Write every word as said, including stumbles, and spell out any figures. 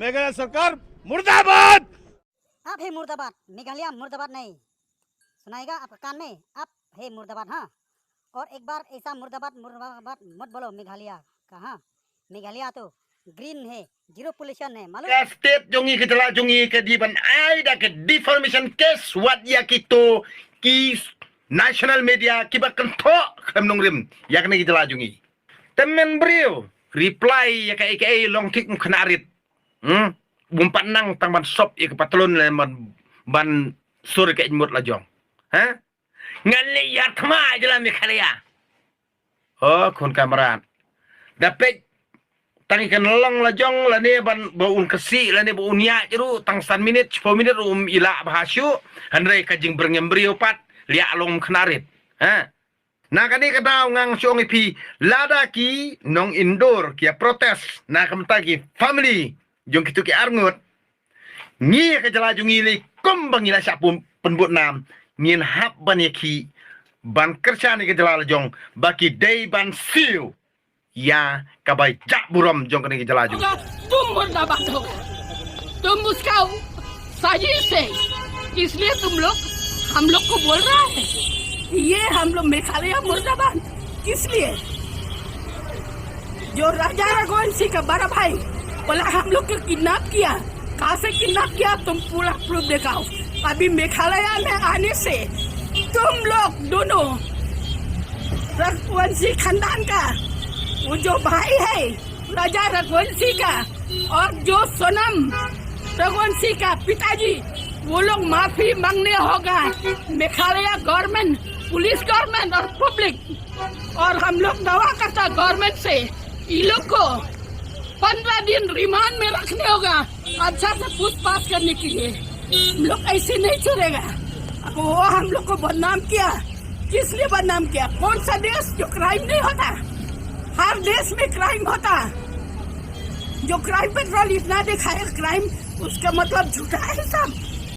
मेघालय सरकार मुर्दाबाद। आप है मुर्दाबाद, मेघालय मुर्दाबाद नहीं। सुनाएगा आपका कान में, आप है मुर्दाबाद, हाँ। और एक बार ऐसा मुर्दाबाद मुर्दाबाद मत बोलो मेघालय का, हाँ। मेघालय तो ग्रीन है, जीरो पोल्यूशन है, मालूम? Ka state jong ngi, ka jylla jong ngi ka dei ban ai da ka defamation case wat ïa kito ki national media kiba kynthoh khlem nongrim ïa kane ka jylla jong ngi. Te mynbriew reply ïa kaei kaei long thik, um khynnah rit. Hmm? Bym pat nang tang ban sop ïa ka patlun lane ban, ban sur ïa ka jingmut la jong. Ha? Ngan leh ïa thma jylla Meghalaya. Oh, khun kamrat. Da peit tang ïa ka nyllong la jong lane ban ba un kyrsiew lane ba un ïaid ruh tang san minit, shiphew minit ruh um ïaleh bha shuh. Hynrei ka jingbyrngem briew pat, leh long khynnah rit. Ha? Na kane ka daw ngan shu ong ïa phi, lada ki nong Indore ki ïa protest na ka bynta ki family jong kito ki arngut, ngi ka jylla jong ngi lei kumba ngi la shah pyn-, pynbud nam, ngin hap ban ïakhih ban kyrshan ïa ka jylla la jong ba ki dei ban siew ïa kaba jah burom jong kane ka jylla jong ngi. तुम मुर्दाबाद होगा। तुम उसका साजिश है, इसलिए तुम लोग हम लोग को बोल रहा है। ये हम लोग मेघालय मुर्दाबाद किस लिए? जो राजा रघुवंशी का बड़ा भाई बोला हम लोग को किडनैप किया, कहाँ से किडनैप किया, तुम पूरा प्रूफ दिखाओ। अभी मेघालय में आने से तुम लोग दोनों रघुवंशी खानदान का वो जो भाई है राजा रघुवंशी का और जो सोनम रघुवंशी का पिताजी, वो लोग माफी मांगने होगा मेघालय गवर्नमेंट, पुलिस गवर्नमेंट और पब्लिक। और हम लोग दावा करता गवर्नमेंट से, ये लोग को पंद्रह दिन रिमांड में रखने होगा, अच्छा से पूछताछ करने के लिए। हम लोग ऐसे नहीं छोड़ेगा। अब वो हम लोग को बदनाम किया, किस लिए बदनाम किया? कौन सा देश जो क्राइम नहीं होता? हर देश में क्राइम होता। जो क्राइम पेट्रोल इतना दिखाए, क्राइम, उसका मतलब झूठा है सब।